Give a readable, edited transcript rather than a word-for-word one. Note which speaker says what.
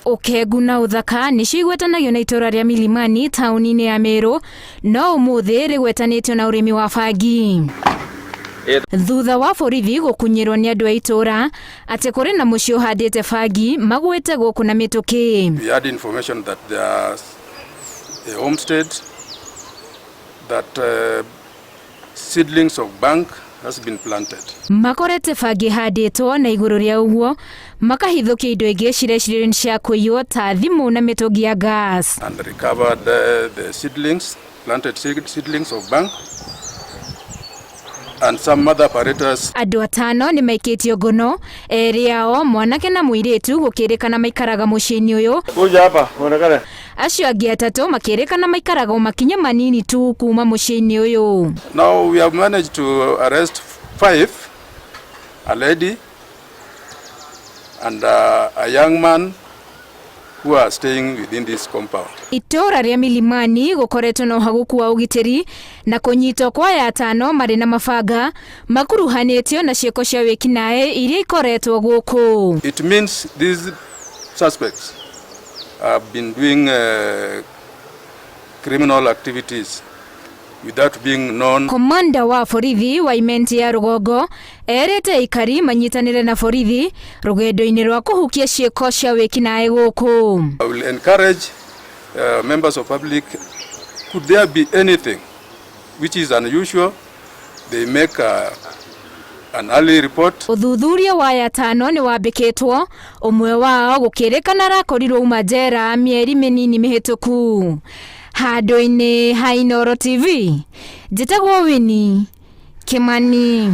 Speaker 1: Ũkengu na ũthaka nĩcio igwetanagio na itũra rĩa Milimani taũni-inĩ ya Meru, no ũmũthĩ rĩgwetanĩtio na ũrĩmi wa bangi. Thutha wa borithi gũkunyĩrwo nĩ andũ a itũra atĩ kũrĩ na mũciĩ ũhandĩte bangi, magwĩte gũkũ na mĩtũkĩ.
Speaker 2: We had information that there is a homestead that seedlings of bhang has been planted.
Speaker 1: Makorete bangi ĩhandĩtwo na igũrũ rĩa ũguo makahithũkia indo ingĩ cirecirĩrio nĩ cia kũiywo ta thimũ na mĩtũngi ya gas.
Speaker 2: And recovered the seedlings, planted seedlings of bhang and some other apparatus.
Speaker 1: Andũ atano nĩ maikĩtio ngono, erĩ ao mwanake na mũirĩtu gũkĩrĩkana maikaraga mũciĩ-inĩ ũyũ.
Speaker 3: Kuja hapa uonekane.
Speaker 1: Acio angĩ atatũ makĩrĩkana maikaraga o makinya manini tu kuma mũciĩ-inĩ ũyũ.
Speaker 2: Now we have managed to arrest 5, a lady and a young man who are staying within this compound.
Speaker 1: Itũra rĩa Milimani gũkoretwo na ũhagũku wa ũgitĩri na kũnyitwo kwa aya atano marĩ na mabanga makuruhanĩtio na ciĩko cia wĩkinaĩ iria ikoretwo gũkũ.
Speaker 2: It means these suspects have been doing criminal activities without being known.
Speaker 1: Komanda wa borithi wa Imenti ya Rũgongo erĩte aikari manyitanĩre na borithi rũgendo-inĩ rwa kũhukia ciĩko cia wĩkinaĩ gũkũ.
Speaker 2: I will encourage members of public, could there be anything which is unusual, they make an early report.
Speaker 1: Ũthuthuria wa aya atano nĩ wambĩkĩtwo, ũmwe wao gũkĩrĩkana arakorirwo uma njera mĩeri mĩnini mĩhĩtũku. Handũ-inĩ ha Inooro TV, njĩtagwo Winnie Kimani.